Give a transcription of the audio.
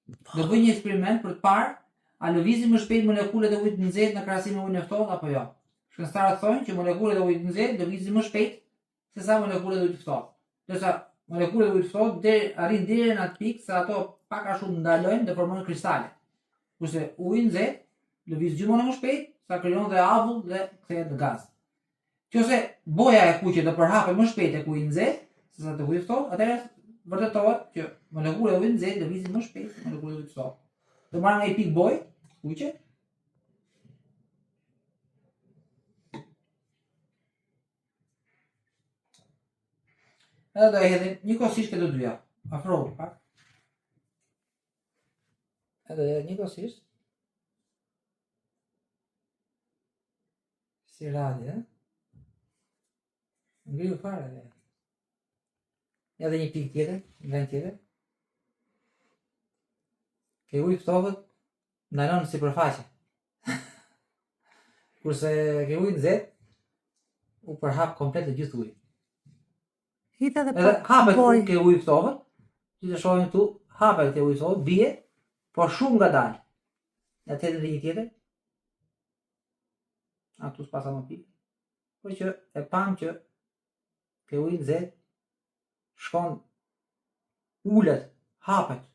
Do bëj një eksperiment për të parë a lëvizin më shpejt molekulat e ujit të nxehtë në krahasim me ujin e ftohtë apo jo. Shkencëtarët thonë që molekulat e ujit të nxehtë lëvizin më shpejt se sa molekulat e ujit të ftohtë. Ndërsa molekulat e ujit të ftohtë deri arrin deri në atë pikë sa ato pak a shumë ndalojnë dhe formojnë kristale. Kurse uji i nxehtë lëviz gjithmonë më shpejt sa krijon dhe avull dhe kthehet në gaz. Qoftë se boja e kuqe do përhapet më shpejt tek uji i nxehtë se sa tek uji i ftohtë, atëherë vërtetohet që molekulat e ujit të nxehtë lëvizin më shpejt se molekulat e ujit të ftohtë. Do marrim nga një pikë bojë kuqe. Edhe do e hedhim njëkohësisht këto dyja. Afrohu pak. Edhe do e hedhim njëkohësisht. Si radi, eh? Ngriu fare, dhe. Edhe një pikë tjetër, një vend tjetër. Ke uji i ftohtë, ndalon në sipërfaqe. Kurse ke uji i nxehtë, u përhap komplet të gjithë uji. Hidhe edhe pak hapet bojë. Ke uji i ftohtë, si të shohim këtu, hapet ke uji i ftohtë, bie, por shumë ngadalë. Ja të hedhim dhe një tjetër. Aty s'pasa më pikë. Po që e pamë që ke uji i nxehtë shkon ulet, hapet.